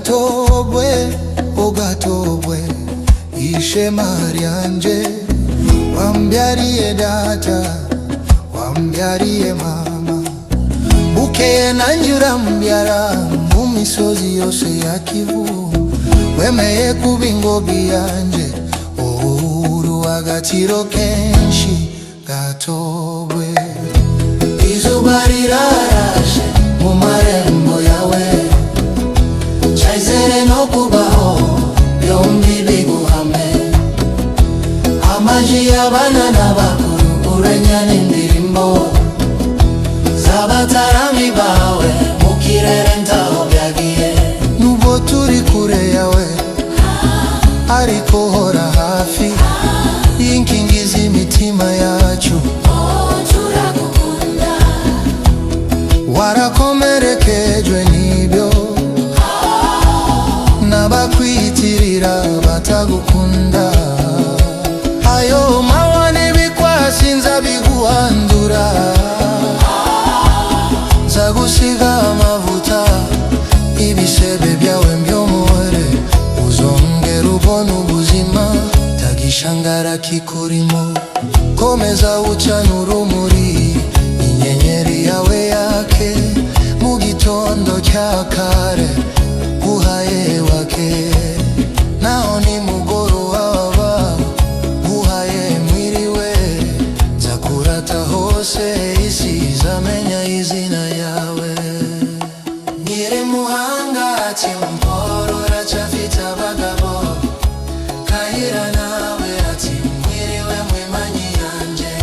Gatobwe, o Gatobwe, ishema ryanje. Wambyariye data, wambyariye mama, bukeye nanjye urambyara. Mu misozi yose ya Kivu wemeye kuba ingobyi yanjye. Uhuru agaciro kenshi, Gatobwe. Izuba rirarashe mu marembo yawe, cyizere no kubaho byombi biguhame. Amaji y'abana n'abakuru urenya n'indirimbo z'abatarami bawe mu kirere ntaho byagiye. Nubwo turi kure yawe, ariko hora hafi y'inkingi z'imitima yacu. Oh, turagukunda. Warakomerekejwe n'ibyo n'abakwitirira batagukunda. Ayo mawa n'ibikwasi nzabiguhandura, nzagusiga amavuta, ibisebe byawe mbyomore, uzongera ubona ubuzima tagishangara kikurimo. Komeza ucana urumuri, inyenyeri yawe yake mu gitondo cya kare. Uhaye wake naho ni mugoroba, uhaye mwiriwe, nzakurata hose, isi izamenya izina yawe. Nyiri Muhanga ati mporo uracyafite abagabo. Kahira nawe ati mwiriwe mwimanyi yanjye.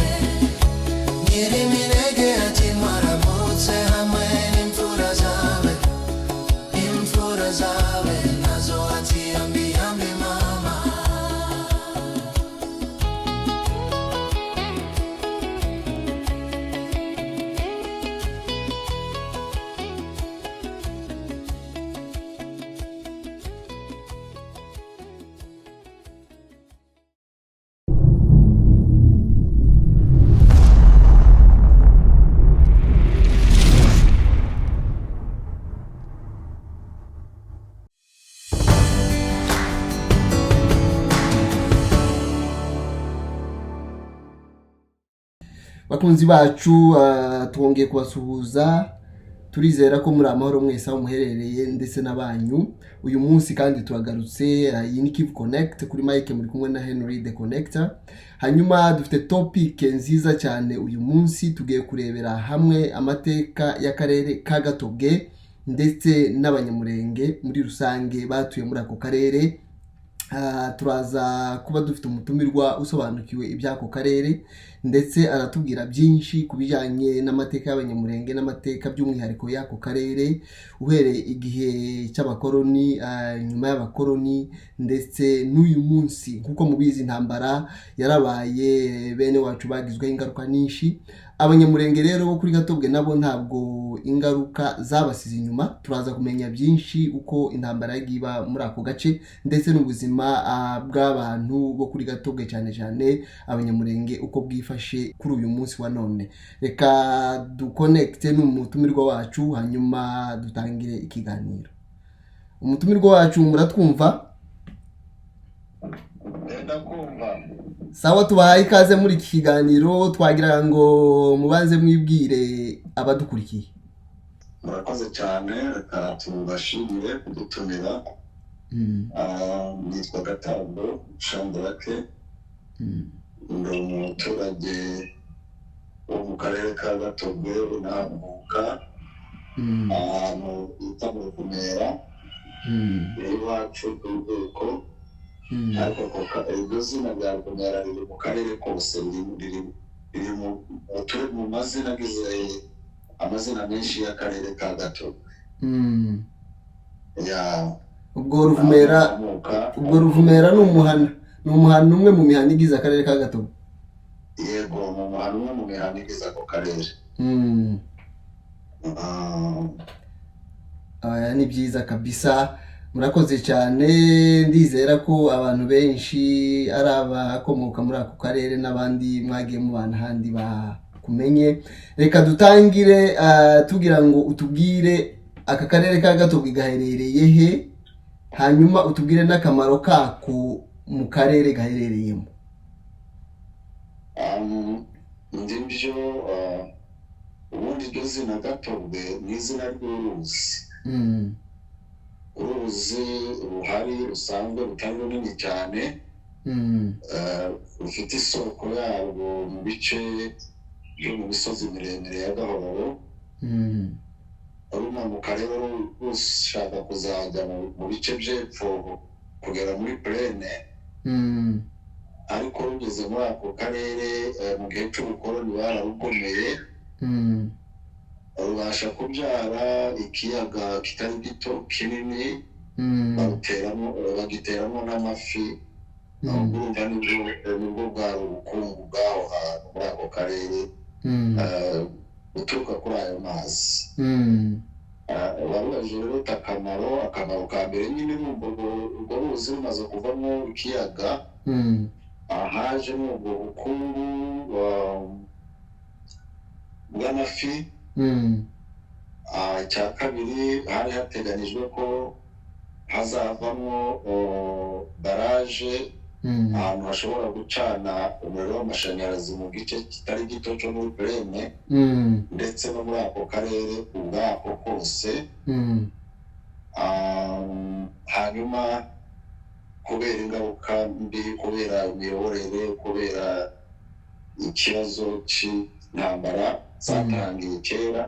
Nyiri Minege ati mwaramutse hamwe n'imfura zawe. Imfura zawe nazo ati yambi yambi mama. Bakunzi bacu, twongeye kubasuhuza. Turizera ko muri amahoro mwese aho muherereye ndetse n'abanyu. Uyu munsi kandi turagarutse. Iyi ni Kivu Connect, kuri mike muri kumwe na Henry the Connector. Hanyuma dufite topic nziza cyane uyu munsi. Tugiye kurebera hamwe amateka y'akarere ka Gatobwe ndetse n'Abanyamurenge muri rusange batuye muri ako karere. Turaza kuba dufite umutumirwa usobanukiwe iby'ako karere, ndetse aratubwira byinshi ku bijyanye n'amateka y'Abanyamurenge n'amateka by'umwihariko y'ako karere, uhereye igihe cy'abakoroni, nyuma y'abakoroni, ndetse n'uyu munsi. Nk'uko mubizi, intambara yarabaye, bene wacu bagizweho ingaruka nyinshi. Abanyamurenge rero bo kuri Gatobwe nabo ntabwo ingaruka zabasize inyuma. Turaza kumenya byinshi uko intambara yagiye iba muri ako gace, ndetse n'ubuzima bw'abantu bo kuri Gatobwe, cyane cyane Abanyamurenge, uko bwifashe kuri uyu munsi wa none. Reka dukonekite n'umutumirwa wacu, hanyuma dutangire ikiganiro. Umutumirwa wacu, muratwumva? Ndakumva. Sawa, tubahaye ikaze muri iki kiganiro. Twagira ngo mubanze mwibwire abadukurikiye. Murakoze cyane, reka tubashimire kudutumira. Nitwa Gatambo Shandarake, ndi umuturage wo mu karere ka Gatobwe, unamuka ahantu bita mu Ruvumera, iwacu ku ivuko. Ariko iryo zina rya Ruvumera riri mu karere kose, riri mu mazina agize amazina menshi y'akarere ka Gatobwe. Ya. Ubwo Ruvumera Aho Ubwo Ruvumera ni umuhana umwe mu mihanda igize akarere ka Gatobo? Yego, mu muhanda umwe mu mihanda igize ako karere. Aya ni byiza kabisa, murakoze cyane. Ndizera ko abantu benshi ari abakomoka muri ako karere n'abandi mwagiye mubana ahandi bakumenye. Reka dutangire, tugira ngo utubwire aka karere ka Gatobwe gaherereye he? Hanyuma utubwire n'akamaro kako mu karere gaherereyemo. Ndibyo, ubundi iryo zina Gatobwe ni izina ry'uruzi. Uruzi ruhari rusanzwe rutari runini cyane, rufite isoko yarwo mu bice byo mu misozi miremire ya Gahoro. Rumanuka rero rushaka kuzajya mu bice by'epfo kugera muri plaine, ariko rugeze muri ako karere, mu gihe cy'ubukoloni bararugomeye, rubasha kubyara ikiyaga kitari gito, kinini, baruteramo, bagiteramo n'amafi. Urumva nibwo bwari ubukungu bw'aho hantu muri ako karere, buturuka kuri ayo mazi. Warubajije rero uti akamaro ka mbere nyine ni urwo ruzi rumaze kuvamo ikiyaga, hajemo ubwo bukungu bw'amafi. Icya kabiri, hari hateganijwe ko hazavamo barrage, ahantu hashobora gucana umuriro w'amashanyarazi mu gice kitari gito cyo muri plaine, ndetse no muri ako karere ubwako kose. Hanyuma kubera ingaruka mbi, kubera imiyoborere, kubera ikibazo cy'intambara zatangiye kera,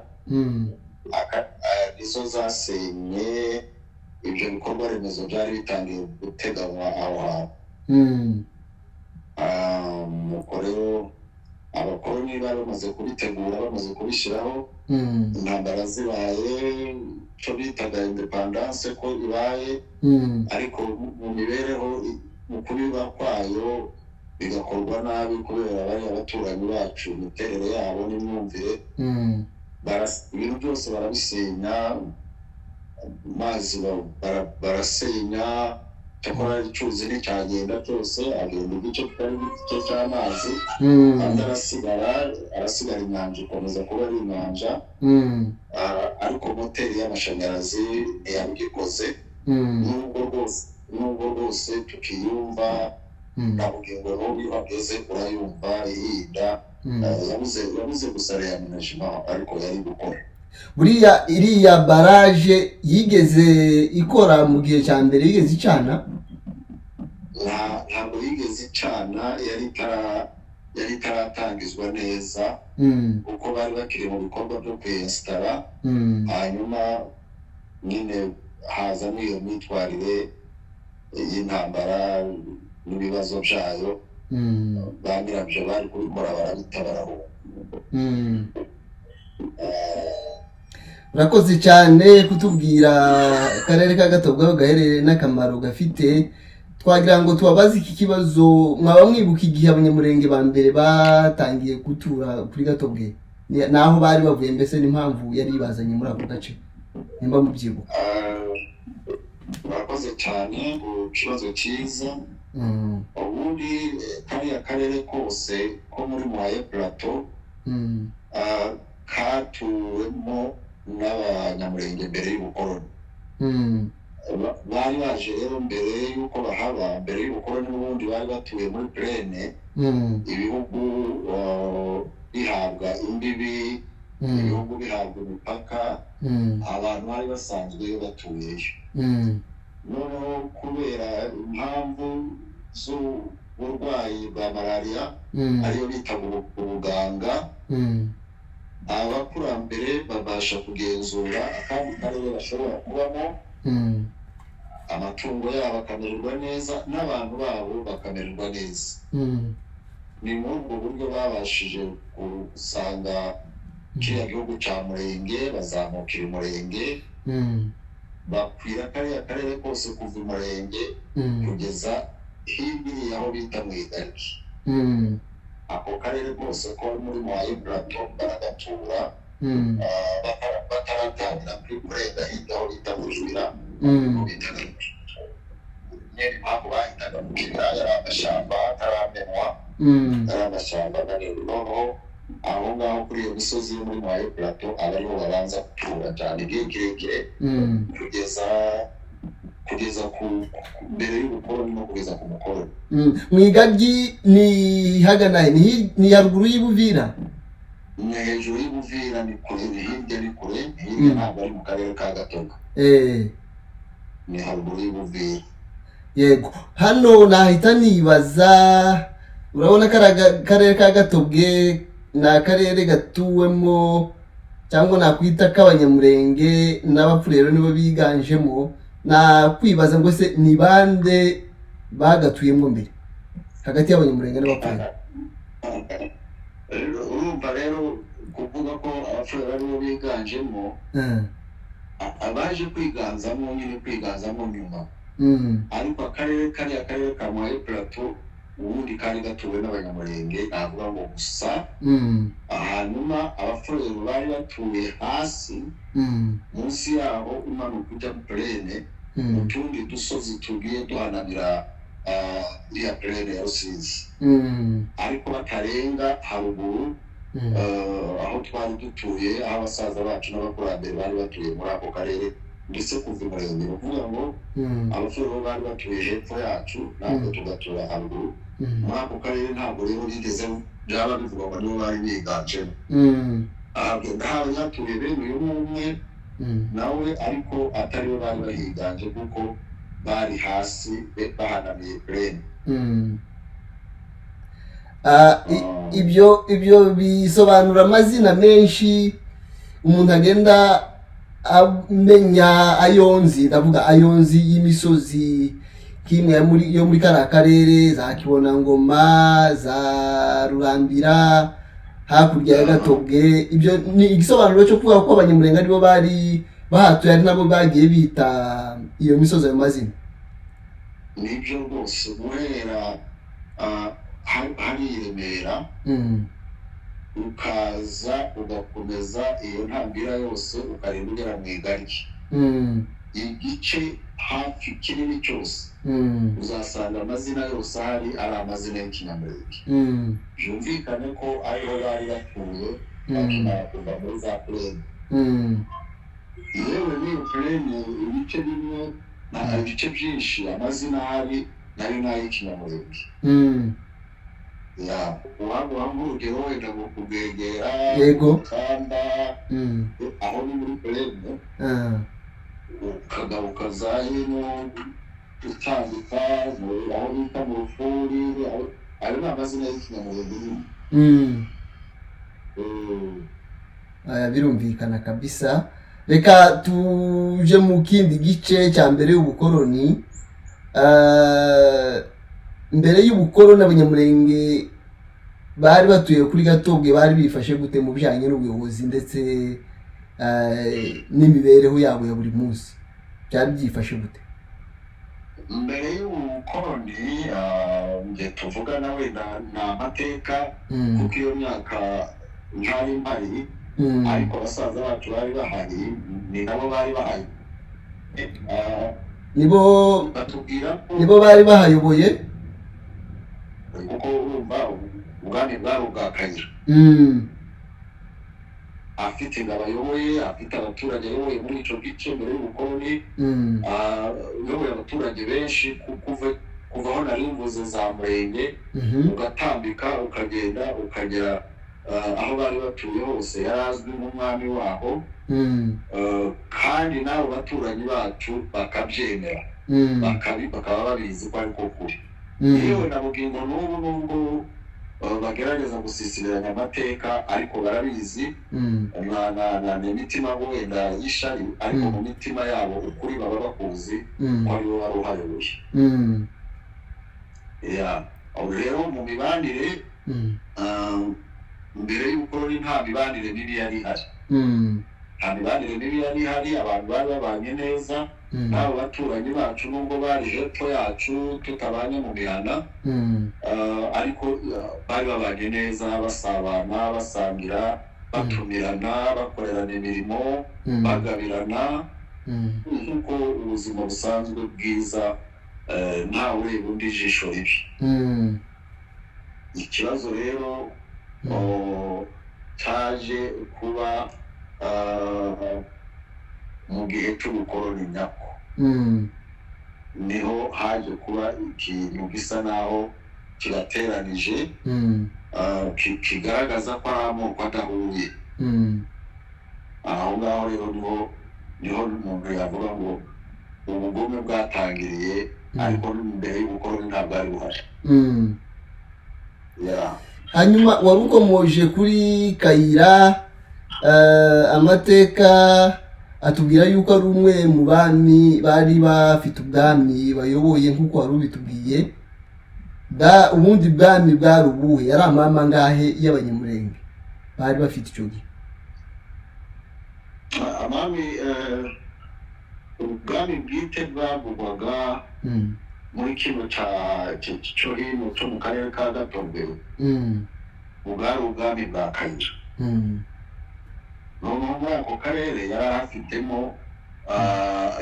nizo zasenye ibyo bikorwa remezo byari bitangiye guteganywa aho hantu. Nuko rero abakoloni bari bamaze kubitegura, bamaze kubishyiraho, intambara zibaye, icyo bitaga indépendance ko ibaye, ariko mu mibereho, mu kubiba kwayo bigakorwa nabi kubera bariya baturanyi bacu, imiterere yabo n'imyumvire. Ibintu byose barabisenya, amazi barasenya. Cyakora icyuzi nticyagenda cyose, agenda igice kitari gito cy'amazi, andi arasigara, inyanja ikomeza kuba ari inyanja. Ariko moteri y'amashanyarazi ntiyabigikoze, nubwo rwose tukiyumva na bugingo n'ubu iyo uhageze urayumva ihinda. Yabuze gusa réaménagement, ariko yari gukora. Buriya iriya barrage yigeze ikora mu gihe cya mbere? Yigeze icana? Ntabwo yigeze icana, yari itaratangizwa neza, kuko bari bakiri mu bikorwa byo kuyesitara. Hanyuma nyine hazamo iyo myitwarire y'intambara n'ibibazo byayo. Ba nyirabyo bari kubikora barabita, barahunga. Urakoze cyane kutubwira akarere ka Gatobwe aho gaherereye n'akamaro gafite. Twagira ngo tubabaze iki kibazo: mwaba mwibuka igihe Abanyamurenge ba mbere batangiye gutura kuri Gatobwe? Naho bari bavuye mbese, n'impamvu yari ibazanye muri ako gace, nimba mubyibuka? Urakoze cyane ku kibazo cyiza. Ubundi kariya karere kose ko muri Moyen Plateau katuwemo n'Abanyamurenge mbere y'ubukoloni. Bari baje rero mbere y'uko bahaba, mbere y'ubukoloni n'ubundi bari batuye muri plaine. Ibihugu bihabwa imbibi, ibihugu bihabwa imipaka, abantu bari basanzwe batuyeyo. Noneho kubera impamvu z'uburwayi bwa malariya, ariyo bitaga ubuganga, abakurambere babasha kugenzura akandi karere bashobora kubamo, amatungo yabo akamererwa neza n'abantu babo bakamererwa neza. Ni muri ubwo buryo babashije gusanga kiriya gihugu cya Murenge, bazamukira Umurenge, bakwira kariya karere kose kuva Umurenge kugeza hirya aho bita mu Igariki. Ako karere kose ko muri Moyen Plateau baragatura, bataratangira kuri kurenga hirya aho bita mu Jubira. Bitaga nyine, impamvu bahitaga mu Kibira, yari amashyamba ataramenwa, ari amashyamba manini. Noneho aho ngaho kuri iyo misozi yo muri Moyen Plateau aba ariho babanza gutura cyane igihe kirekire, kugeza kugeza ku mbere y'ubukoloni no kugeza ku mukoloni. Mu Igagi ni hagana he? Ni haruguru y'Ibuvira? Ni hejuru y'Ibuvira, ni kure, ni hirya, ni kure, ni hirya. Ntabwo ari mu karere ka Gatoga, ni haruguru y'Ibuvira. Yego, hano nahita nibaza, urabona kariya karere ka Gatobwe ni akarere gatuwemo cyangwa nakwita k'Abanyamurenge n'Abapfurero nibo biganjemo. Nakwibaza ngo se ni bande bagatuyemo mbere hagati y'Abanyamurenge n'Abapfurero? Rero urumva rero kuvuga ko Abapfurero aribo biganjemo, abaje kwiganzamo nyine, kwiganzamo nyuma, ariko akarere, kariya karere ka Moyen Plateau, ubundi kari gatuwe n'Abanyamurenge, navuga ngo gusa. Hanyuma Abapfurero bari batuye hasi, munsi yaho, umanuka ujya mu plaine, mu tundi dusozi tugiye duhanamira iriya plaine ya Rusizi, ariko batarenga haruguru, aho twari dutuye, aho abasaza bacu n'abakurambere bari batuye muri ako karere, ndetse kuva Umurenge. Ni ukuvuga ngo Abapfurero bari batuye hepfo yacu, natwe tugatura haruguru muri ako karere. Ntabwo rero bigeze byaba bivuga ngo nibo bari biganjemo. Ahagenda hari hatuye bene uyu ngumwe nawe, ariko atari bo bari bahiganje, kuko bari hasi bahanamiye plaine. Ibyo bisobanura amazina menshi umuntu agenda amenya ayonzi, ndavuga ayonzi y'imisozi nk'imwe yo muri kariya karere, za Kibonangoma, za Rurambira, hakurya ya Gatobwe. Ibyo ni igisobanuro cyo kuvuga ko Abanyamurenge aribo bari bahatuye, ari nabo bagiye bita iyo misozi ayo mazina. Nibyo rwose, guhera hari i Remera, ukaza ugakomeza iyo ntambira yose, ukarinda ugera mu Igaryi, igice hafi kinini cyose, uzasanga amazina yose ahari ari amazina y'Ikinyamurenge. Byumvikane ko ariho bari batuye bakimara kuva muri za plaine. Yewe n'iyo plaine, ibice bimwe na ibice byinshi, amazina ahari nayo ni ay'Ikinyamurenge. Ya, waguha nk'urugero wenda ngo kubwegera, Kamba, aho ni muri plaine, ukagaruka za hino utambika aho bita mu Rufuri, ayo ni amazina y'Ikinyamurenge nyine. Aya birumvikana kabisa. Reka tuje mu kindi gice cya mbere y'ubukoroni. Mbere y'ubukoroni Abanyamurenge bari batuye kuri Gatobwe bari bifashe gute mu bijyanye n'ubuyobozi ndetse n'imibereho yabo ya buri munsi? Byari byifashe gute? Mbere y'ubukoroni, njye tuvugana wenda ni amateka, kuko iyo myaka ntari mpari, ariko abasaza bacu bari bahari, ni nabo bari bahari. Nibo Batubwira ko nibo bari bahayoboye. Kuko urumva ubwami bwari ubwa Kayira, afite ingabo ayoboye, afite abaturage ayoboye muri icyo gice mbere y'ubukoroni, ayoboye abaturage benshi kuva aho nari mvuze za Murenge, ugatambika ukagenda ukagera aho bari batuye hose, yari azwi nk'umwami waho. Kandi n'abo baturanyi bacu bakabyemera, bakaba babizi ko ariko kuri. Yewe na bugingo n'ubu, nubwo bagerageza gusisibiranya amateka, ariko barabizi. Na imitima wenda y'ishari, ariko mu mitima yabo ukuri baba bakuzi, ko aribo wari uhayoboye. Ya, aho rero mu mibanire, mbere y'ubukoroni nta mibanire mibi yari ihari. Nta mibanire mibi yari ihari, abantu bari babanye neza n'abo baturanyi bacu, nubwo bari hepfo yacu tutabanye mu mihana, ariko bari babanye neza, basabana, basangira, batumirana, bakorerana imirimo, bagabirana, nk'uko ubuzima busanzwe bwiza, ntawe ureba undi ijisho ribi. Ikibazo rero cyaje kuba mu gihe cy'ubukoroni nyako. Niho haje kuba ikintu gisa naho kibateranije, kigaragaza ko ari amoko adahuye. Aho ngaho rero niho umuntu yavuga ngo ubugome bwatangiriye, ariko mbere y'ubukoroni ntabwo ari buhari. Yeah. Hanyuma wari ukomoje kuri Kayira. Amateka atubwira yuko ari umwe mu bami bari bafite ubwami bayoboye, nk'uko wari ubitubwiye. Ubundi bwami bwari ubuhe? Yari amama angahe y'Abanyamurenge bari bafite icyo gihe? Amami, ubwami bwite bwavugwaga muri kino cyo hino cyo mu karere ka Gatonde, bwari ubwami bwa Kayira. Noneho muri ako karere yari afitemo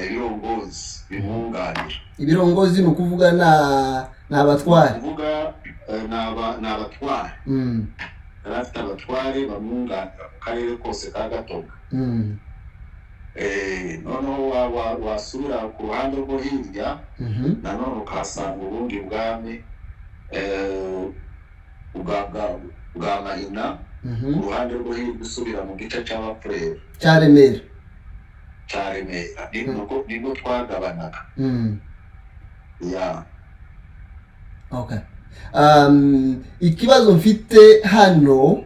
ibirongozi bimwunganira. Ibirongozi ni ukuvuga ni abatware? Kuvuga ni abatware. Yari afite abatware bamwunganira mu karere kose ka Gatoga. Noneho wasubira ku ruhande rwo hirya, nanone ukahasanga ubundi bwami bwa Mahina, ku ruhande rwo hirya usubira mu gice cy'Abapfurere. Cya Remera. Cya Remera. Nibwo twagabanaga. Ya. Okay. Ikibazo mfite hano,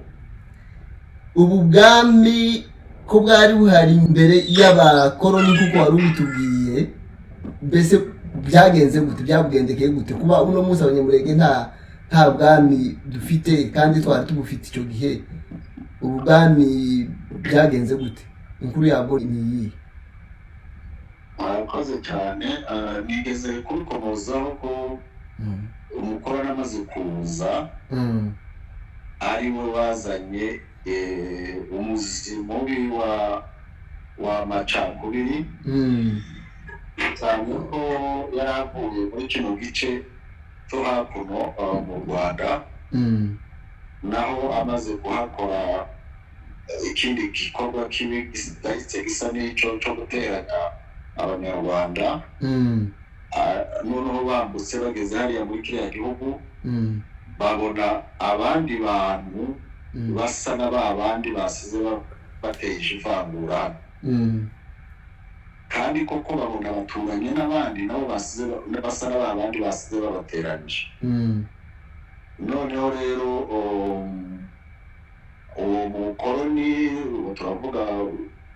ubu bwami ko bwari buhari mbere y'abakoroni kuko wari ubitubwiye, mbese byagenze gute, byabugendekeye gute kuba uno munsi Abanyamurenge nta bwami dufite kandi twari tubufite icyo gihe? Ubu bwami byagenze gute? Inkuru yabwo ni iyihe? Murakoze cyane. Nigeze kubikomozaho ko umukoroni amaze kuza, ari we wazanye umuzi mubi wa macakubiri, cyane ko yari avuye muri kino gice cyo hakuno mu Rwanda. Naho amaze kuhakora ikindi gikorwa kibi gahise gisa n'icyo cyo guteranya Abanyarwanda. Noneho bambutse bageze hariya muri kiriya gihugu, babona abandi bantu basa na ba bandi basize bateje ivangura. Kandi koko babona baturanye n'abandi nabo basize basa na ba bandi basize babateranyije. Noneho rero uwo mukoroni, ubu turavuga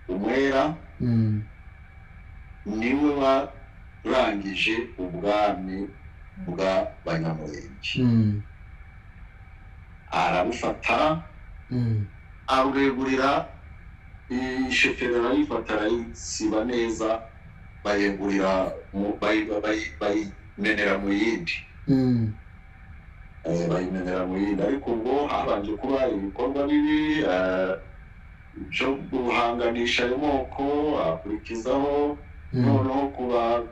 umwera, niwe warangije ubwami bw'Abanyamurenge. Arabufata, abwegurira isheferi, arayifata, arayisiba neza, bayegurira bayimenera mu yindi. Bayimenera mu yindi, ariko ubwo habanje kuba ibikorwa bibi byo guhanganisha ayo moko, akurikizaho noneho kuba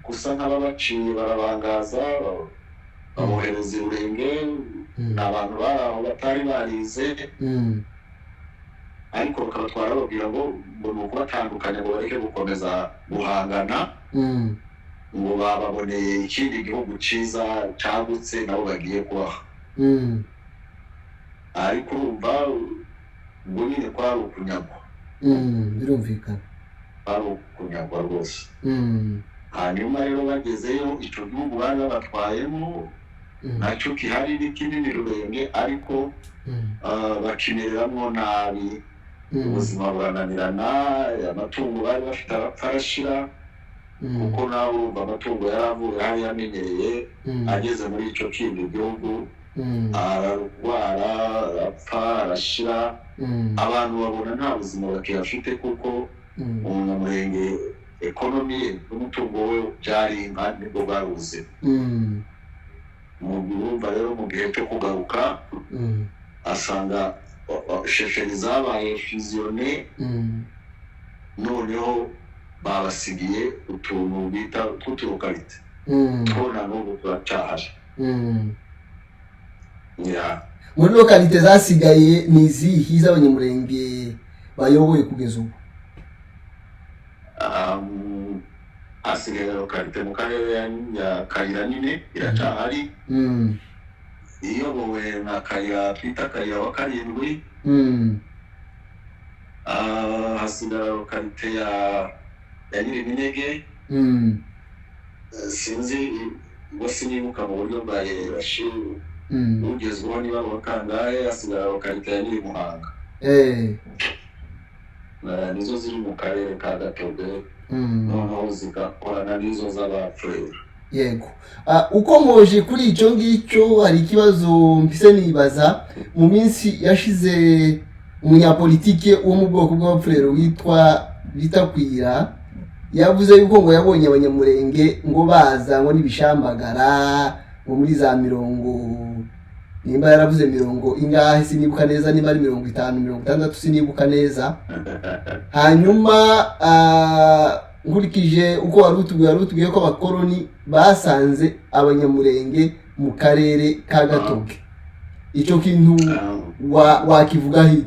gusa nk'ababaciye, barabangaza, babohereza i Rurenge. Ni abantu bari aho batari barize, ariko bakabatwara bababwira ngo ni ukubatandukanya ngo bareke gukomeza guhangana, ngo bababoneye ikindi gihugu cyiza cyagutse nabo bagiye kubaha. Ariko urumva ubwo nyine kwari ukunyagwa. Birumvikana. Kwari ukunyagwa rwose. Hanyuma rero bagezeyo, icyo gihugu bari babatwayemo nacyo gihari ni kinini Rurenge, ariko bakimereramo nabi. Ubuzima burananirana, amatungo bari bafite arapfa, arashira, kuko nawe urumva amatungo yari avuye hariya amenyereye, ageze muri icyo kindi gihugu ararwara, arapfa, arashira. Abantu babona nta buzima bakiyafite, kuko Umunyamurenge economy ye n'umutungo we byari inka, nibwo bwari ubuzima. Mu urumva rero mu gihe cyo kugaruka, asanga chefferie zabaye fusionnées. Noneho babasigiye utuntu bita tw'utulocalité, two na n'ubu turacyahari. Ya. Muri localité zasigaye ni izihe z'Abanyamurenge bayoboye kugeza ubu? Hasigaye localité mu karere ya Kayira nyine iracyahari, iyobowe na Kayira twita Kayira wa karindwi. Hasigara localité ya Nyiriminege. Sinzi ubwo, sinibuka mu buryo bwa hiérarchie ugezweho niba ari uwa kangahe. Hasigara localité ya Nyirimuhanga. Nizo ziri mu karere ka Gatobe, noneho zigakorana n'izo z'Abafurere. Yego. Ukomoje kuri icyo ngicyo, hari ikibazo mpise nibaza. Mu minsi yashize, umunyapolitike wo mu bwoko bw'Abapfurero witwa Bitakwira yavuze yuko ngo yabonye Abanyamurenge ngo baza ngo n'ibishambagara ngo muri za mirongo, nimba yaravuze mirongo ingahe sinibuka neza, niba ari 50, 60, sinibuka neza. Hanyuma nkurikije uko wari utubwiye ko abakoroni basanze Abanyamurenge mu karere ka Gatoke, icyo kintu wakivugaho iki?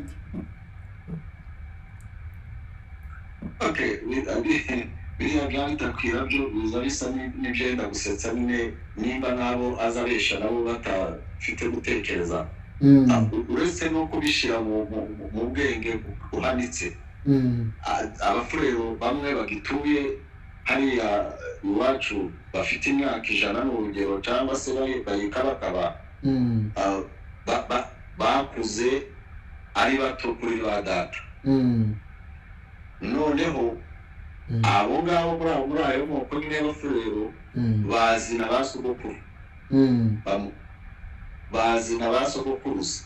Okay, biriya bya Bitakwira byo biza bisa n'ibyenda gusetsa nyine, nimba nabo aza abesha nabo batafite gutekereza. Uretse no kubishyira mu bwenge buhanitse, Abafurero bamwe bagituye hariya iwacu bafite imyaka 100 ni urugero, cyangwa se bayikabakaba, bakuze ari bato kuri ba data. Noneho abo ngabo muri ayo moko nyine y'Abafurero bazi na ba sogokuru bamwe, bazi na ba sogokuruza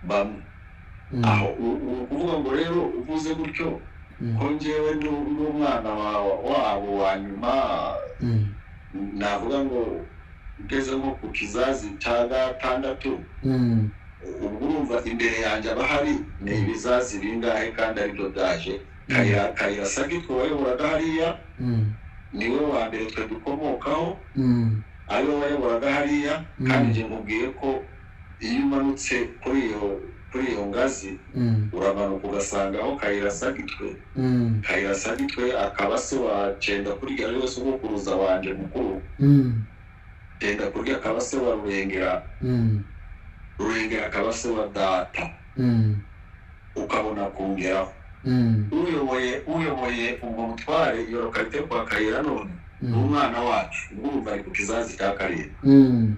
bamwe. Aho ukuvuga ngo rero uvuze gutyo ko njyewe n'umwana wabo wa nyuma, navuga ngo ugeze nko ku kizazi cya gatandatu, ubwo urumva imbere yanjye aba hari ni ibizazi bingahe kandi aribyo byaje? Kayira Sagitwe wayoboraga hariya niwe wa mbere twe dukomokaho, ariwe wayoboraga hariya. Kandi njye nkubwiye ko iyo umanutse kuri iyo ngazi, uramanuka ugasanga aho Kayira Sagitwe, Kayira Sagitwe akaba se wa Cenda Kurya, ariwe sogokuruza wanje mukuru. Cenda Kurya akaba se wa Rurengera, Rurengera akaba se wa data, ukabona kongeraho uyoboye ubwo butware, iyo localité kwa Kayira none ni umwana wacu. Urumva ari ku kizazi cya karindwi. Ni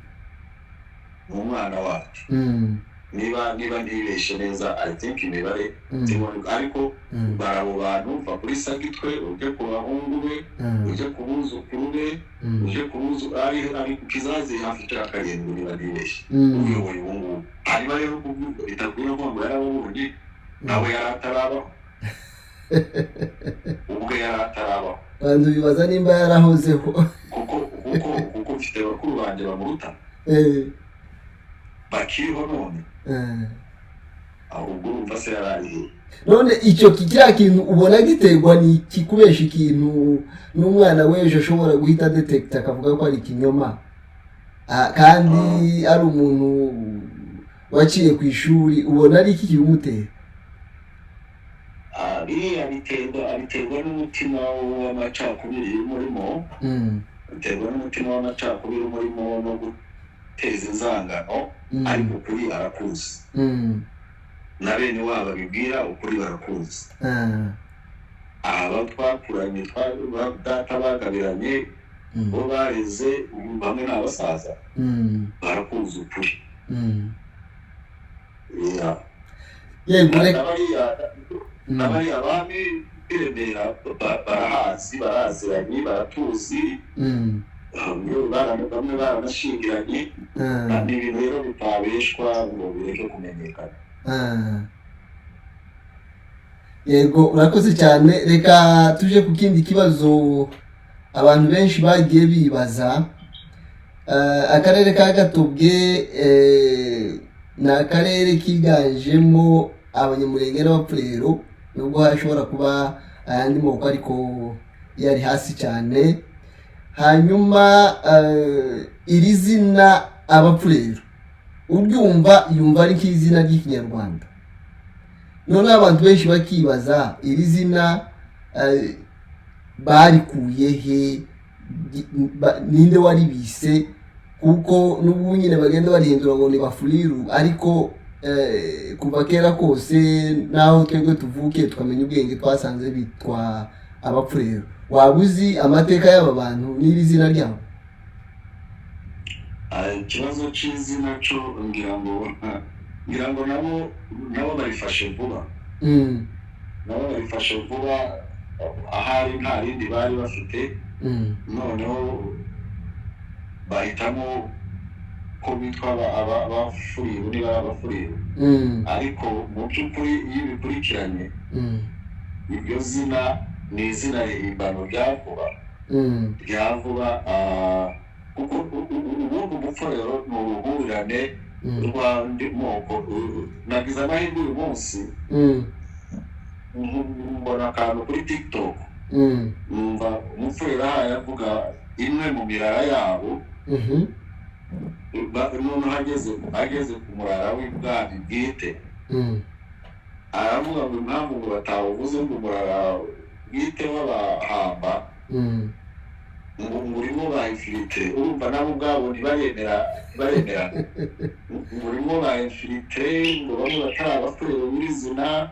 umwana wacu, niba ntibeshe neza. I think imibare ariko bari abo bantu, va kuri Sagitwe ujye ku bahungu be, ujye ku buzukuru be, ujye ku buzu ari ku kizazi hafi cya karindwi niba ntibeshe, uyoboye ubu ngubu. Hanyuma rero kuvuga bitakwira ngo yarababonye, nawe yari atarabaho, ubwe yari atarabaho. Abantu bibaza nimba yarahozeho. Kuko mfite bakuru banjye bamuruta bakiriho none. Ahubwo urumva se yari ari he? None icyo kiriya kintu ubona giterwa ni iki, kubesha ikintu n'umwana w'ejo ashobora guhita detecta akavuga ko ari ikinyoma? Kandi ari umuntu waciye ku ishuri, ubona ari iki kibimutera? Biriya biterwa n'umutima w'amacakubiri umurimo, biterwa n'umutima w'amacakubiri umurimo no guteza inzangano. Ariko ukuri arakuzi, na bene wabo abibwira ukuri barakuzi. Aba twakuranye, data bagabiranye, bo bareze, ubu bamwe ni abasaza, barakuzi ukuri. Yeah. Yego, reka N'abariya bami b'i Remera barahazi, baraziranye, baratuzi. Bamwe baranashingiranye. Ni ibintu rero bitabeshwa ngo bireke kumenyekana. Yego, urakoze cyane. Reka tuje ku kindi kibazo abantu benshi bagiye bibaza. Akarere ka Gatobwe ni akarere kiganjemo Abanyamurenge n'Abapfurero, nubwo hashobora kuba ayandi moko ariko yari hasi cyane. Hanyuma iri zina Abapfurero, uryumva yumva ari nk'izina ry'Ikinyarwanda. Noneho abantu benshi bakibaza iri zina. Barikuye he? Ninde waribise? Kuko n'ubu nyine bagenda barihindura ngo ni Bafuliru, ariko kuva kera kose n'aho twebwe tuvuke tukamenya ubwenge, twasanze bitwa Abapfurero. Waba uzi amateka y'aba bantu n'iri zina ryabo? Ikibazo cy'izina cyo ngira ngo nabo barifashe vuba. Nabo barifashe vuba, ahari nta rindi bari bafite. Noneho bahitamo ko bitwa Abafuriru, niba ari Abafuriru. Ariko mu by'ukuri iyo bikurikiranye, iryo zina ni izina rihimbano rya vuba, rya vuba, kuko ubundi umupfurero ni uruhurirane rw'andi moko. Nagize amahirwe uyu munsi mbona akantu kuri TikTok, numva umupfurero ahaye avuga imwe mu mirara yabo. Noneho ageze ku murara w'ibwami bwite, aravuga ngo impamvu ngo batawuvuze, ngo umurara bwite w'Abahamba ngo urimo ba infiltrés. Urumva nabo ubwabo ntibaremera ngo urimo ba infiltrés, ngo bamwe batari Abafurero nyirizina,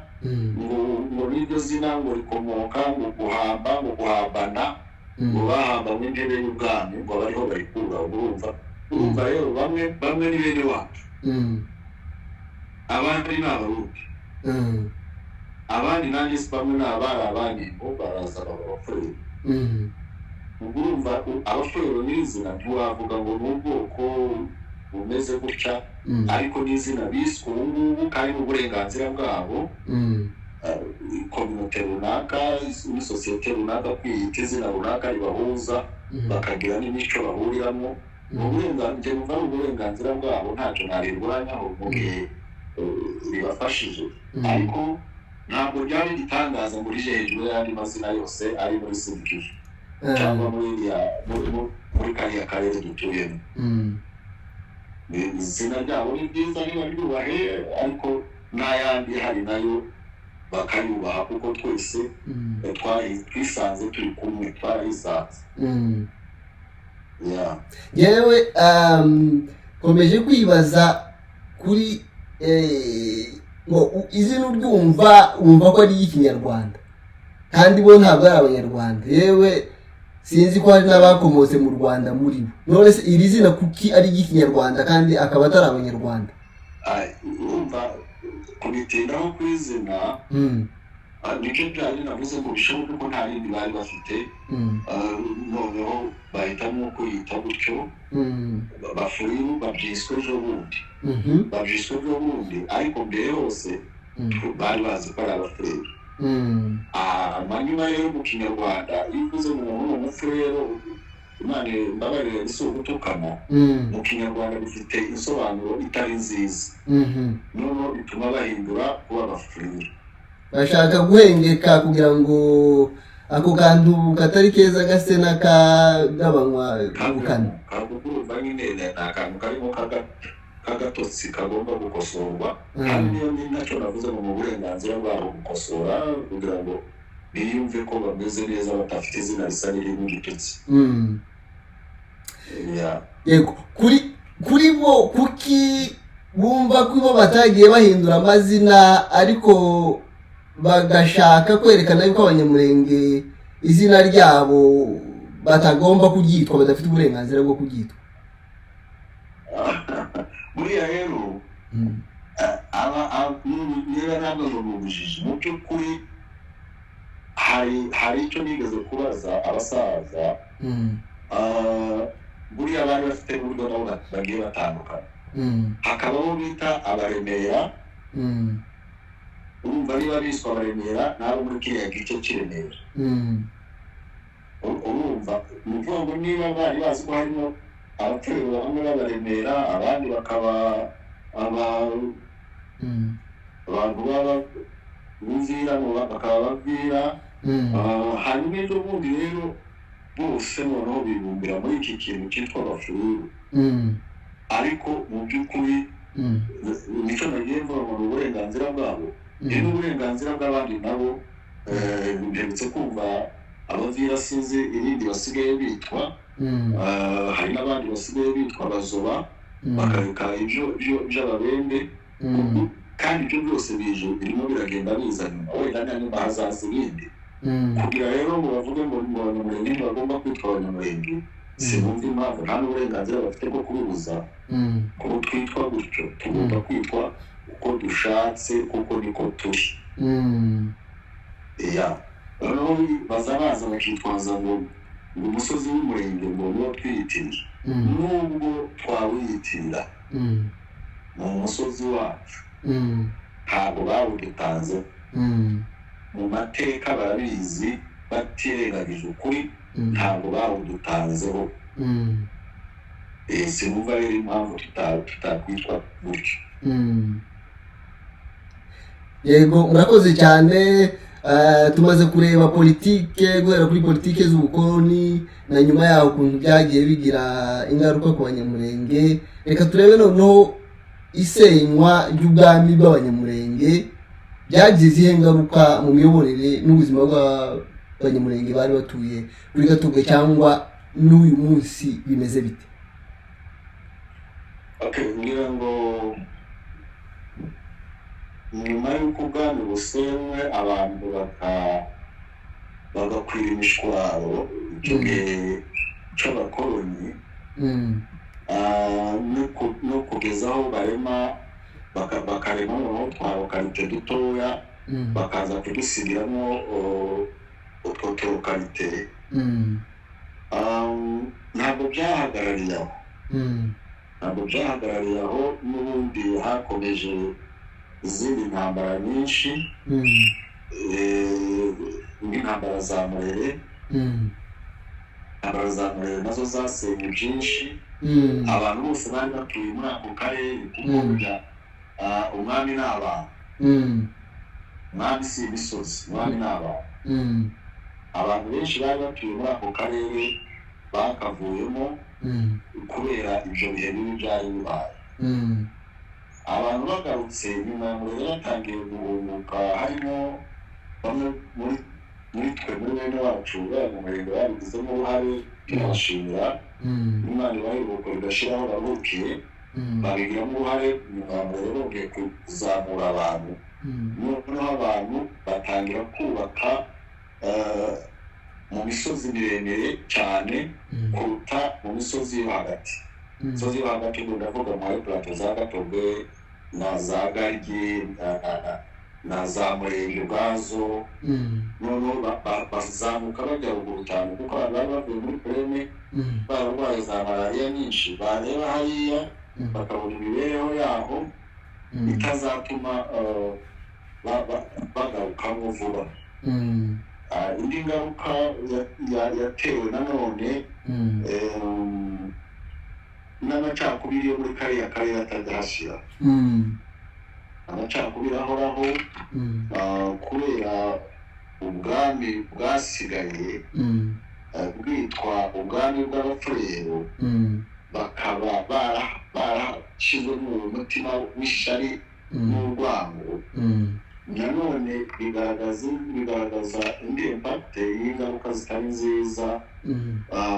ngo n'iryo zina ngo rikomoka ngo guhamba, ngo guhambana, ngo bahamba n'intebe y'ubwami, ngo abariho barikura. Urumva rero bamwe ni bene wacu, abandi ni Abarundi, abandi nanjye si bamwe ni abari Abanyimbo, baraza baba Abafurero. Ubwo urumva Abafurero nyirizina ntiwavuga ngo ni ubwoko bumeze gutya, ariko n'izina biswe ubu ngubu kandi ni uburenganzira bwabo, communauté runaka n'isosiyete runaka kwiyita izina runaka ribahuza, bakagira n'imico bahuriramo. Ni uburenganzira, numva ari uburenganzira bwabo, ntacyo narirwanyaho mu gihe ribafashije. Ariko ntabwo ryari igitangaza ngo rije hejuru y'andi mazina yose ari muri Sud-Kivu cyangwa muri kariya karere dutuyemo. Izina ryabo ni ryiza, niba ryubahe, ariko n'ayandi hari nayo bakayubaha, kuko twese twisanze turi kumwe, twarayisanze. Yeah. Yewe, nkomeje kwibaza kuri ngo izina uryumva wumva ko ari iry'Ikinyarwanda, kandi bo ntabwo ari Abanyarwanda. Yewe, sinzi ko hari n'abakomotse mu Rwanda muri bo. None se iri zina kuki ari iry'Ikinyarwanda kandi akaba atari Abanyarwanda? Urumva kubitindaho ku izina, nicyo byari navuze ngo bishoboke ko nta rindi bari bafite. Noneho bahitamo kwiyita gutyo. Bafuriru babyiswe ejo bundi, babyiswe ejo bundi, ariko mbere hose bari bazi ko ari Abafurero. Amanyuma rero mu Kinyarwanda iyo uvuze ngo umuntu ni Umufurero, Imana imbabarire si ugutukana, mu Kinyarwanda bifite insobanuro itari nziza. Noneho bituma bahindura kuba Abafurero. Bashaka guhengeka kugira ngo ako kantu katari keza gase n'akagabanywa ubukana. Kagugurumva nyine ni akantu karimo k'agatotsi kagomba gukosorwa. Kandi niyo ni nacyo navuze ngo mu burenganzira bwabo gukosora kugira ngo biyumve ko bameze neza, badafite izina risa n'irimo igitutsi. Yeah. Yego, kuri bo kuki bumva ko bo batagiye bahindura amazina, ariko bagashaka kwerekana yuko Abanyamurenge izina ryabo batagomba kuryitwa, badafite uburenganzira bwo kuryitwa? Buriya rero niba ntabwo ngo ni ubujiji, mu by'ukuri hari icyo nigeze kubaza abasaza. Buriya bari bafite uburyo nabo bagiye batandukana. Hakabaho bita Abaremera. Urumva niba biswa Abaremera, nabo muri kiriya gice cy'i Remera. Urumva ni ukuvuga ngo niba bari bazi ko harimo Abapfurero bamwe b'Abaremera, abandi bakaba aba abantu baba Buvira, bakaba Bavira. Hanyuma ejo bundi rero bose noneho bibumbira muri iki kintu cyitwa Abafururu. Ariko mu by'ukuri nicyo nagiye mvuga ngo ni uburenganzira bwabo, ni n'uburenganzira bw'abandi nabo. Mperutse kumva Abavira sinzi irindi basigaye bitwa. Hari n'abandi basigaye bitwa Abazoba, bakareka ibyo by'Ababembe. Kandi ibyo byose bije birimo biragenda biza nyuma, wenda na nyuma hazaza ibindi. Kugira rero ngo bavuge ngo Abanyamurenge ntibagomba kwitwa Abanyamurenge, sinumva impamvu, nta n'uburenganzira bafite bwo kubibuza ko twitwa gutyo. Tugomba kwitwa uko dushatse kuko niko turi. Ya, noneho baza baza bakitwaza ngo umusozi w'Umurenge ngo niwo twiyitiriye. Nubwo twawiyitirira, ni umusozi wacu, ntabwo bawudutanze. Mu mateka barabizi, batirengagije ukuri, ntabwo bawudutanzeho. Sinumva rero impamvu tutakwitwa gutyo. Yego, murakoze cyane. Tumaze kureba politike, guhera kuri politike z'ubukoloni na nyuma yaho, ukuntu byagiye bigira ingaruka ku Banyamurenge. Reka turebe noneho isenywa ry'ubwami bw'Abanyamurenge byagize izihe ngaruka mu miyoborere n'ubuzima bw'Abanyamurenge bari batuye kuri Gatobwe, cyangwa n'uyu munsi bimeze bite? Okay, ngira ngo nyuma y'uko ubwami busenywe, abantu bagakwira imishwaro, icyo gihe c'abakoloni, no kugeza aho barema bakarema noneho twa localité dutoya, bakaza kudusigiramo utwo tulocalité. Ntabwo byahagarariye aho. Ntabwo byahagarariye aho, n'ubundi hakomeje izindi ntambara nyinshi, nk'intambara za Murere. Intambara za Murere nazo zasenye byinshi. Abantu bose bari batuye muri ako karere, kuko burya umwami ni abantu. Umwami si imisozi, umwami ni abantu. Abantu benshi bari batuye muri ako karere bakavuyemo kubera ibyo bihe bibi byari bibaye. Abantu bagarutse nyuma ya Murere, batangiye guhunguka, harimo bamwe muri twe, muri bene wacu b'Abanyamurenge babigizemo uruhare, turabashimira. Imana ibahe iruhuko ridashira aho baruhukiye. Babigiramo uruhare nyuma ya Murere, bongeye kuzamura abantu. Noneho abantu batangira kubaka mu misozi miremire cyane kuruta mu misozi yo hagati. Imisozi yo hagati, ubwo ndavuga muri plateau za Gatobwe na za Garyi na za Murenge ubwazo. Noneho bazamuka bajya ruguru cyane, kuko abantu bari bavuye muri plaine bararwaye za malariya nyinshi, bareba hariya bakabona imibereho yaho itazatuma bagarukamo vuba. Indi ngaruka yatewe nanone n'amacakubiri yo muri kariya karere atajya hashira, amacakubiri ahoraho, kubera ubwami bwasigaye bwitwa ubwami bw'Abapfurero, bakaba barashyizwemo umutima w'ishyari n'urwango. Nanone bigaragaza indi impact y'ingaruka zitari nziza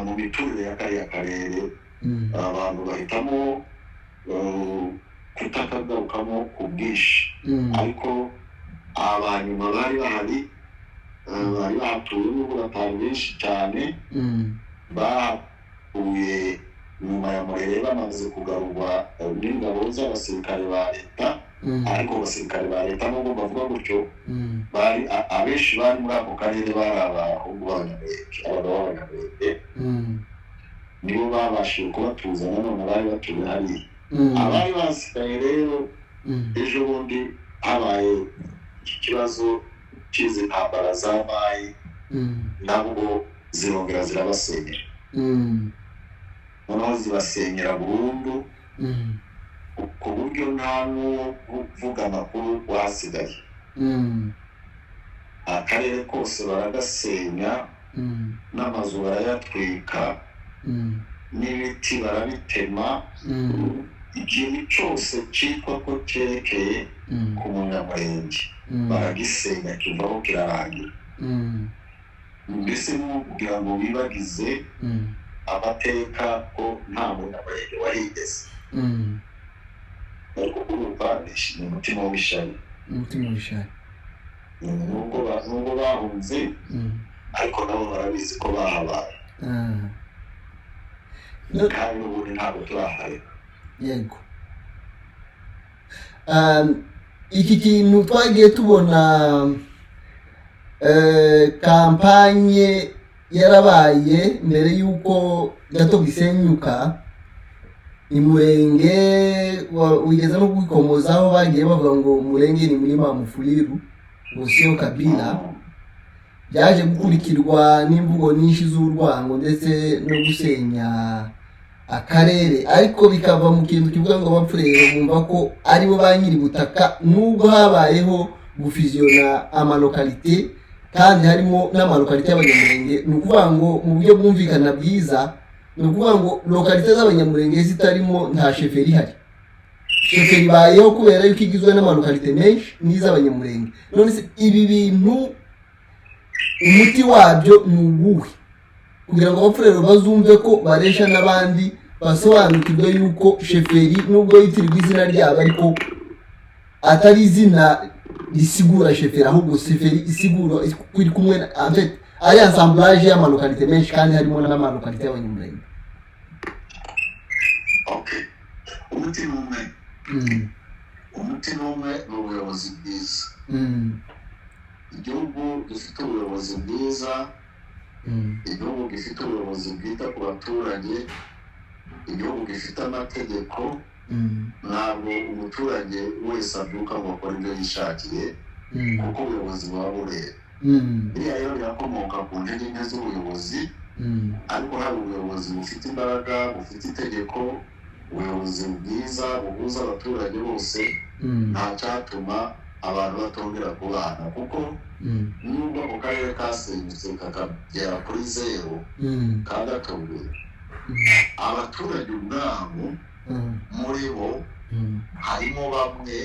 mu miturire ya kariya karere. Abantu bahitamo kutakagarukamo ku bwinshi. Ariko abanyuma bari bahari, bari bahatuye, nubwo batari benshi cyane, bahatuye nyuma ya Murere bamaze kugarurwa n'ingabo z'abasirikare ba leta. Ariko abasirikare ba leta, nubwo bavuga gutyo, bari abenshi bari muri ako karere bari abahungu b'Abanyamurenge, abagabo b'Abanyamurenge. Nibo babashije kubatuza nanone bari batuye hariya. Abari basigaye rero, ejo bundi habaye iki kibazo cy'izi ntambara za Mayi, nabwo zirongera zirabasenyera. Noneho zibasenyera burundu, ku buryo nta n'uwo kuvuga amakuru wahasigaye. Akarere kose baragasenya, n'amazu barayatwika, n'ibiti barabitema. Ikintu cyose cyitwa ko cyerekeye ku Munyamurenge baragisenya, kivaho, kirarangira. Mbese ni nko kugira ngo bibagize amateka ko nta Munyamurenge wahigeze. Ariko urumva ni umutima w'ishyari. Umutima w'ishyari. Nubwo bahunze, ariko nabo barabizi ko bahabaye. Kandi n'ubundi ntabwo turahareka. Yego. Iki kintu twagiye tubona, campagne yarabaye mbere y'uko gato gisenyuka Imurenge, wigeze no kwikomozaho, bagiye bavuga ngo Murenge ni mlima wa Mufuliru, ngo sio kabila. Byaje gukurikirwa n'imvugo nyinshi z'urwango ndetse no gusenya akarere, ariko bikava mu kintu kivuga ngo Abapfurero bumva ko aribo ba nyiri butaka, nubwo habayeho gufiziyona ama localités kandi harimo n'ama localités y'Abanyamurenge. Ni ukuvuga ngo mu buryo bwumvikana bwiza, ni ukuvuga ngo localité z'Abanyamurenge zitarimo, nta chefferie ihari. Chefferie ibayeho kubera yuko igizwe n'ama localités menshi n'iz'Abanyamurenge. None se ibi bintu umuti wabyo ni uwuhe kugira ngo Abapfurero bazumve ko baresha n'abandi, basobanukirwe yuko chefferie, nubwo yitirirwa izina ryabo, ariko atari izina risigura chefferie, ahubwo chefferie isigura iri kumwe en fait ari assemblage y'ama localités menshi kandi harimo n'ama localités y'Abanyamurenge? Okay, umuti ni umwe. Umuti ni umwe, ni ubuyobozi bwiza. Igihugu gifite ubuyobozi bwiza, igihugu gifite ubuyobozi bwita ku baturage, igihugu gifite amategeko, ntabwo umuturage wese abyuka ngo akore ibyo yishakiye, kuko ubuyobozi buba bureba. Biriya rero birakomoka ku ntege nke z'ubuyobozi. Ariko hari ubuyobozi bufite imbaraga, bufite itegeko, ubuyobozi bwiza buhuza abaturage bose, nta cyatuma abantu batongera kubana, kuko nubwo ako karere kasenyutse kakagera kuri zeru ka Gatogo, abaturage ubwabo, muri bo harimo bamwe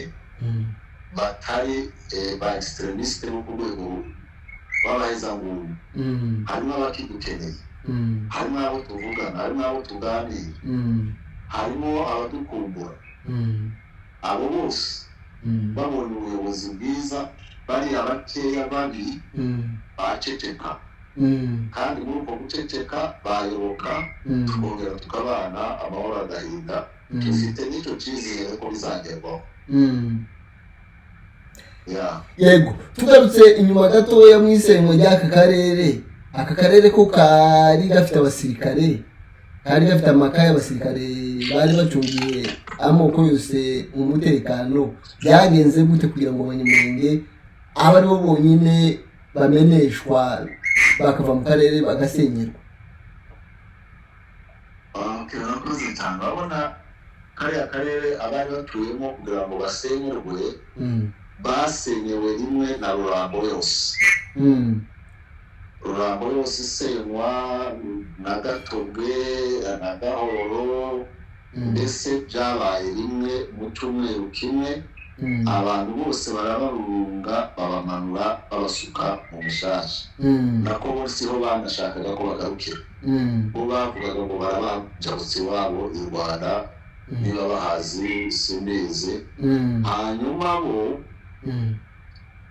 batari ba extrémistes bo ku rwego rw'abahezanguni. Harimo abakidukeneye, harimo abo tuvugana, harimo abo tuganira, harimo abadukumbura. Abo bose babonye ubuyobozi bwiza, bariya bakeya babi baceceka, kandi muri uko guceceka bayoboka, tukongera tukabana, amahoro agahinda. Dufite n'icyo cyizere ko bizagerwaho. Ya. Yego, tugarutse inyuma gatoya mu isenywa ry'aka karere, aka karere ko kari gafite abasirikare, kari gafite amakaye y'abasirikare bari bacungiye amoko yose umutekano, byagenze gute kugira ngo Abanyamurenge abe aribo bonyine bameneshwa, bakava mu karere, bagasenyerwa? Okay, urakoze cyane. Urabona kariya karere abari batuyemo, kugira ngo basenyerwe, basenyewe rimwe na Rurambo yose. Rurambo yose isenywa na Gatobwe na Gahoro. Mbese byabaye rimwe mu cyumweru kimwe. Abantu bose barabarunga, babamanura, babasuka mu mushasha. Nako bo siho banashakaga ko bagarukira. Bo bavugaga ngo barabajabutse iwabo i Rwanda, niba bahazi simbizi. Hanyuma bo,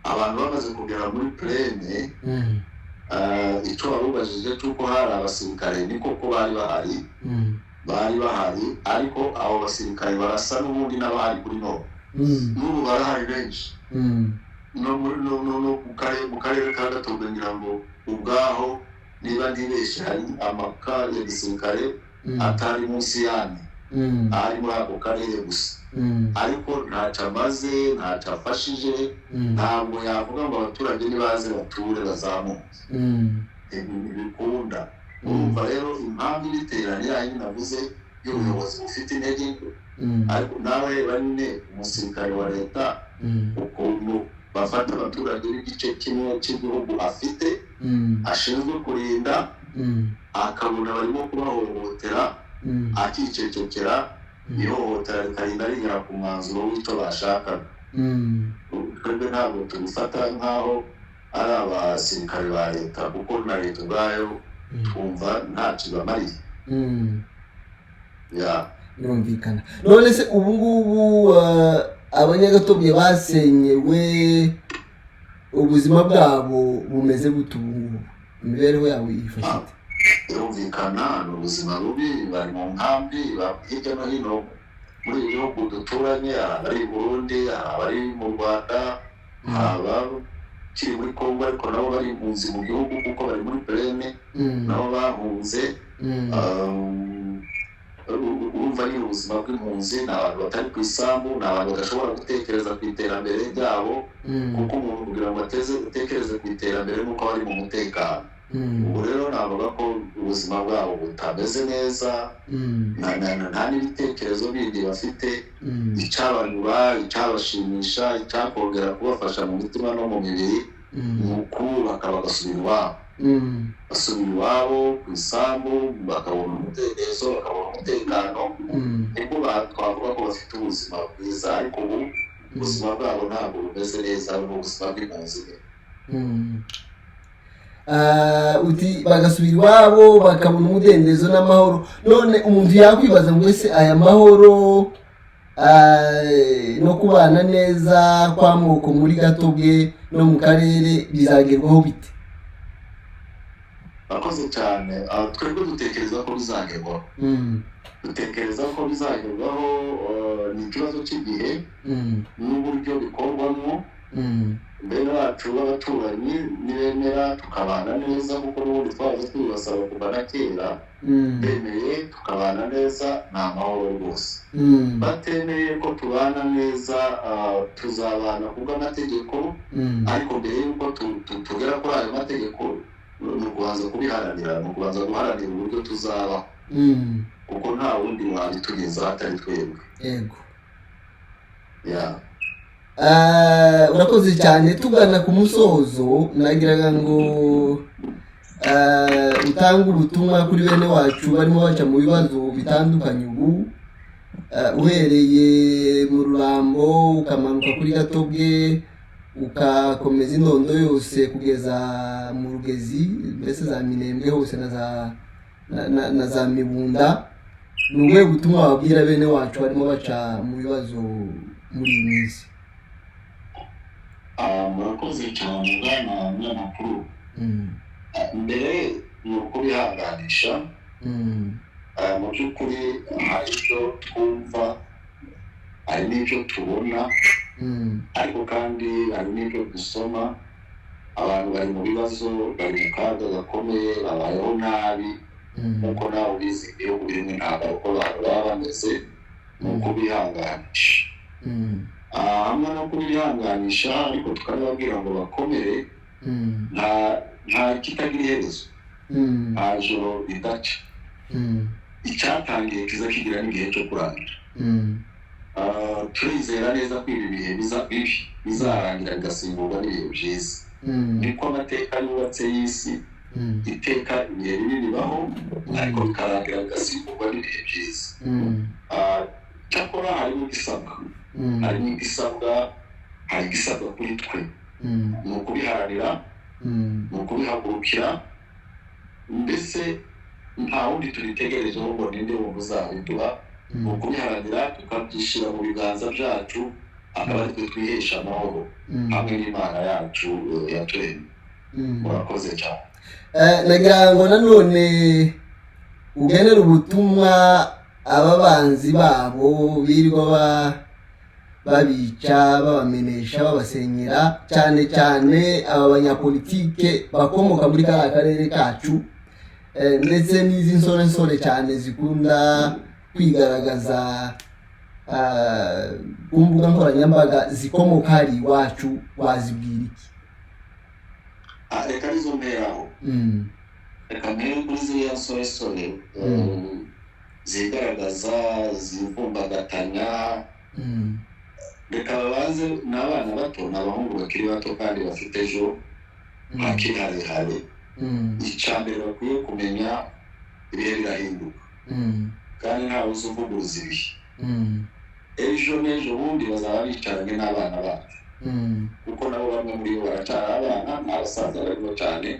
abantu bamaze kugera muri plaine, icyo warubajije cy'uko hari abasirikare, ni koko bari bahari. Bari bahari, ariko abo basirikare barasa n'ubundi n'abahari kuri none. N'ubu barahari benshi. No muri no mu karere ka Gatogo, ngira ngo ubwaho, niba ntibeshye, hari amaka ya gisirikare atari munsi y'ane ari muri ako karere gusa. Ariko ntacyo amaze, ntacyo afashije. Ntabwo yavuga ngo abaturage nibaze bature bazamuke. Ntibikunda. Urumva rero impamvu ibitera ni yayindi navuze y'ubuyobozi bufite intege nke. Ariko nawe reba nyine umusirikare wa leta, ukuntu bafata abaturage b'igice kimwe cy'igihugu afite, ashinzwe kurinda, akabona barimo kubahohotera, akicecekera, ihohotera rikarinda rigera ku mwanzuro w'icyo bashakaga. Twebwe ntabwo tubifata nk'aho Ari abasirikare ba leta, kuko na leta ubwayo twumva ntacyo ibamariye. Ya. Birumvikana. None se ubu ngubu Abanyagatobwe basenyewe, ubuzima bwabo bumeze gute ubu ngubu? Imibereho yabo yifashe ite? Birumvikana, ni ubuzima bubi. Bari mu nkambi hirya no hino muri ibi bihugu duturanye. Hari abari i Burundi, hari abari mu Rwanda, hari abakiri muri Kongo, ariko nabo bari impunzi mu gihugu kuko bari muri plaine, nabo bahunze. Urumva ni ubuzima bw'impunzi, ni abantu batari ku isambu, ni abantu badashobora gutekereza ku iterambere ryabo, kuko umuntu kugira ngo atekereze ku iterambere nuko aba ari mu mutekano. Ubu rero navuga ko ubuzima bwabo butameze neza, nta n'ibitekerezo bindi bafite. Icyabanyura, icyabashimisha, icyakongera kubafasha mu mitima no mu mibiri, ni ukubaka bagasubira iwabo, basubira iwabo ku isambu, bakabona umudendezo, bakabona umutekano. Nibwo twavuga ko bafite ubuzima bwiza, ariko ubu ubuzima bwabo ntabwo bumeze neza, ni ubuzima bw'impunzi. Uti bagasubira iwabo bakabona umudendezo n'amahoro. None umuntu yakwibaza ngo ese aya mahoro no kubana neza kw'amoko muri Gatobwe no mu karere bizagerwaho bite? Bakoze cyane. Twebwe dutekereza ko bizagerwaho. Dutekereza ko bizagerwaho, ni ikibazo cy'igihe n'uburyo bikorwamo. Bene bacu b'abaturanyi nibemera tukabana neza, kuko n'ubundi twahoze tubibasaba kuva na kera, bemeye tukabana neza, ni amahoro rwose. Batemeye ko tubana neza, tuzabana kubw'amategeko. Ariko mbere y'uko tugera kuri ayo mategeko, ni ukubanza kubiharanira, ni ukubanza guharanira uburyo tuzabaho, kuko nta wundi wabitugezaho atari twebwe. Ya. Urakoze cyane. Tugana ku musozo, nagiraga ngo utange ubutumwa kuri bene wacu barimo baca mu bibazo bitandukanye ubu, uhereye mu Rurambo, ukamanuka kuri Gatobwe, ukakomeza indondo yose kugeza mu Rugezi, mbese za Minembwe hose na za Mibunda. Ni ubuhe butumwa wabwira bene wacu barimo baca mu bibazo muri iyi minsi? Murakoze cyane, bwana munyamakuru. Mbere ni ukubihanganisha. Mu by'ukuri hari ibyo twumva, hari n'ibyo tubona, ariko kandi hari n'ibyo dusoma. Abantu bari mu bibazo, bari mu kaga gakomeye, babayeho nabi. Nk'uko nawe ubizi, ibihugu birimo intambara, uko abantu baba bameze, ni ukubihanganisha. Hamwe no kubihanganisha, ariko tukababwira ngo bakomere. Nta kitagira iherezo, nta joro ridaca. Icyatangiye kiza kigira n'igihe cyo kurangira. Turizera neza ko ibi bihe bibi bizarangira, bigasimburwa n'ibihe byiza. Niko amateka yubatse y'isi. Iteka ibihe bibi bibaho, ariko bikarangira bigasimburwa n'ibihe byiza. Cyakora harimo igisabwa, harimo igisabwa, hari igisabwa kuri twe, ni ukubiharanira, ni ukubihagurukira. Mbese nta wundi tubitegerejeho ngo ninde wumva uzabiduha. Ni ukubiharanira, tukabyishyira mu biganza byacu, akaba ari twe twihesha amahoro hamwe n'Imana yacu yaturemye. Murakoze cyane. Nagira ngo nanone ugenere ubutumwa aba banzi babo birirwa babica, babamenesha, babasenyera, cyane cyane aba banyapolitike bakomoka muri kariya karere kacu, ndetse n'izi nsorensore cyane zikunda kwigaragaza ku mbuga nkoranyambaga zikomoka hari iwacu, wazibwira iki? Reka arizo mperaho. Reka mpere kuri ziriya nsoresore zigaragaza, zivumbagatanya. Reka babanze, ni abana bato, ni abahungu bakiri bato kandi bafite ejo hakiri harehare. Icya mbere bakwiye kumenya, ibihe birahinduka, kandi ntawe uzi uvuguruza ibihe. Ejo n'ejo bundi bazaba bicaranye n'abana bacu. Kuko nabo bamwe muri bo baracyari abana, nta basaza barimo cyane,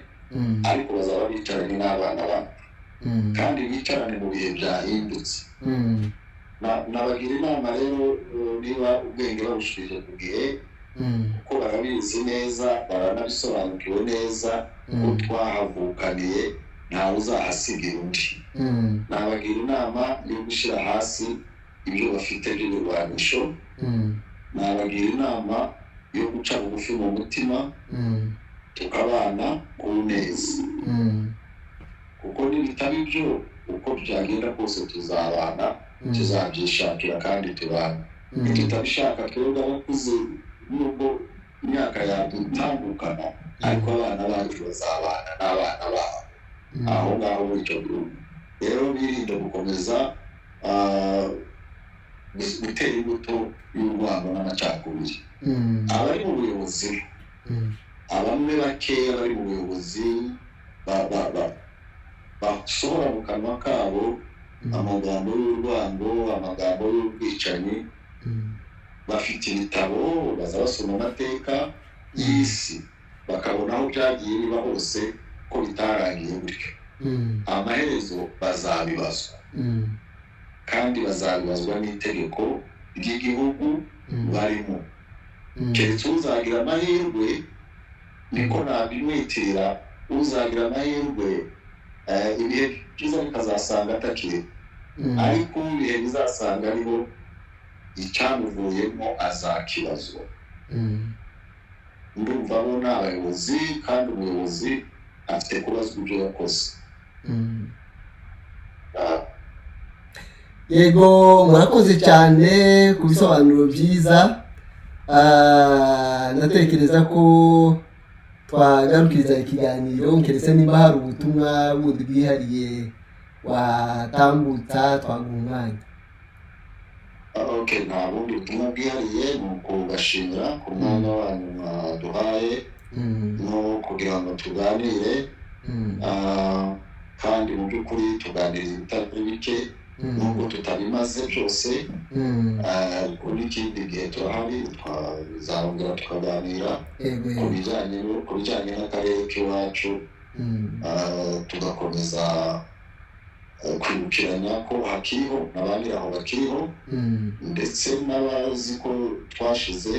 ariko bazaba bicaranye n'abana babo kandi bicarane mu bihe byahindutse. Nabagira inama rero, niba ubwenge babushirije ku gihe, kuko barabizi neza, baranabisobanukiwe neza ko twahavukaniye, ntawe uzahasigira undi. Nabagira inama yo gushyira hasi ibyo bafite by'ibirwanisho. Nabagira inama yo guca bugufi mu mutima, tukabana ku neza, kuko nibitaba ibyo, uko byagenda kose tuzabana, tuzabyishakira kandi tubana. Nitutabishaka twebwe abakuze, nubwo imyaka yadutandukana, ariko abana bacu bazabana n'abana babo aho ngaho muri icyo gihugu. Rero birinde gukomeza gutera imbuto y'urwango n'amacakubiri. Abari mu buyobozi, abamwe bakeya bari mu buyobozi basohora mu kanwa kabo amagambo y'urwango, amagambo y'ubwicanyi, bafite ibitabo, baza basoma amateka y'isi, bakabona aho byagiye biba hose ko bitarangiye gutyo. Amaherezo bazabibazwa, kandi bazabibazwa n'itegeko ry'igihugu barimo. Keretse uzagira amahirwe, niko nabimwitirira, uzagira amahirwe ibihe byiza bikazasanga atakiriho, ariko ibihe bizasanga ariho, icyamuvuyemo azakibazwa. Ndumva bo ni abayobozi, kandi umuyobozi afite kubazwa ibyo yakoze. Yego, murakoze cyane ku bisobanuro byiza. Ndatekereza ko twagarukiriza ikiganiro, keretse niba hari ubutumwa bundi bwihariye watambutsa, twaguha umwanya. Okay, nta bundi butumwa bwihariye, ni ukubashimira ku mwanya wanyu mwaduhaye no kugira ngo tuganire. Kandi mu by'ukuri tuganiriza ibitari bike, nubwo tutabimaze byose. Ariko n'ikindi gihe turahari, twazongera tukaganira ku bijyanye n'akarere k'iwacu, tugakomeza kwibukiranya ko hakiriho na ba nyiraho bakiriho, ndetse n'abazi ko twashize,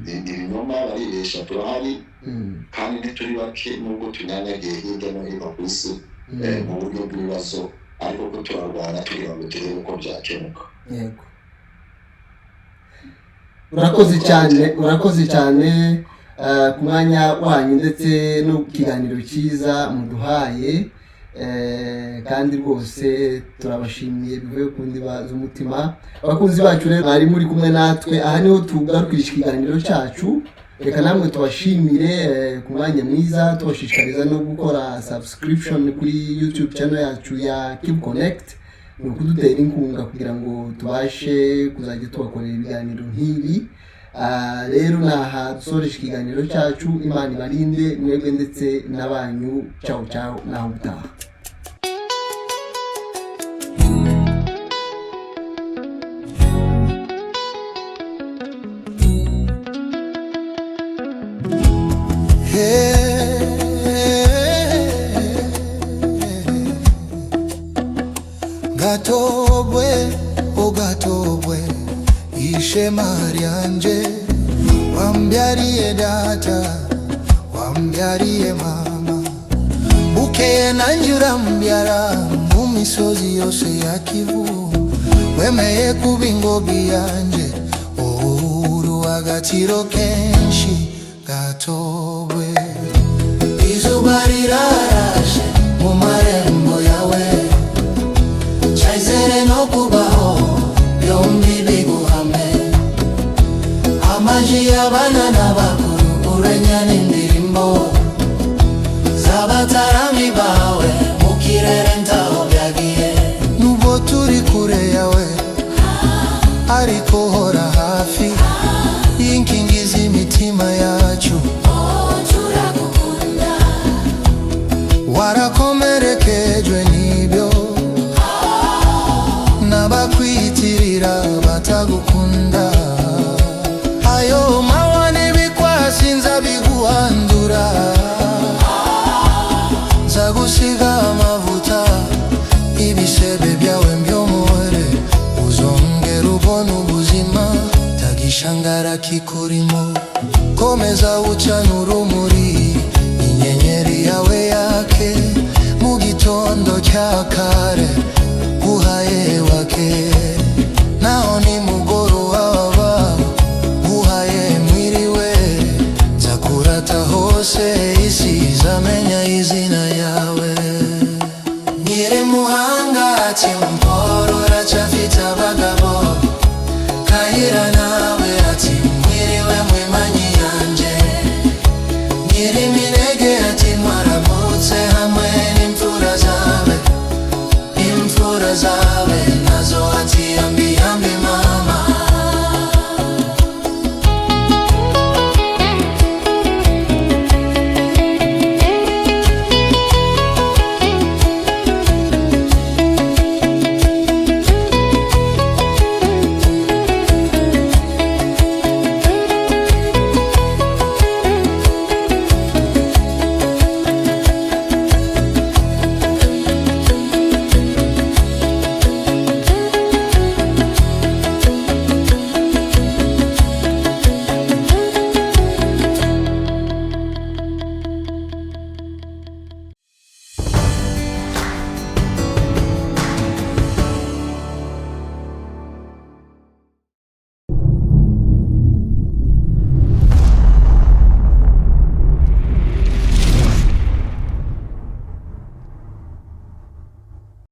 ni ibinyoma, baribesha, turahari kandi ntituri bake, nubwo tunyanyagiye hirya no hino ku isi mu buryo bw'ibibazo, ariko ko turarwana tugira ngo turebe uko byakemuka. Yego, urakoze cyane, urakoze cyane ku mwanya wanyu ndetse no ku kiganiro cyiza muduhaye. Kandi rwose turabashimiye bivuye ku ndiba z'umutima. Abakunzi bacu rero mwari muri kumwe natwe, aha niho tugarukisha ikiganiro cyacu. Reka namwe tubashimire ku mwanya mwiza, tubashishikariza no gukora subscription kuri YouTube channel yacu ya Keep Connect, ni ukudutera inkunga kugira ngo tubashe kuzajya tubakorera ibiganiro nk'ibi. Rero naha dusoreje ikiganiro cyacu. Imana ibarinde mwebwe ndetse n'abanyu. Ciao ciao, naho ubutaha. Hey, Gatobwe, o Gatobwe, ishema ryanje, wambyariye data, wambyariye mama, bukeye nanjye urambyara mu misozi yose ya Kivu, wemeye kuba ingobyi yanjye, uru agaciro kenshi, Gatobwe. Izuba rirarashe mu marembo yawe, cyizere no kubaho byombi biguhame, amaji y'abana n'abakuru urenya n'indirimbo z'abatarami bawe mu kirere ntaho byagiye. Nubwo turi kure yawe, ariko hora hafi y'inkingi z'imitima yacu. Oh, turagukunda. Warakomerekejwe n'ibyo n'abakwitirira batagukunda, ayo mawane. kikurimo. Komeza ucana.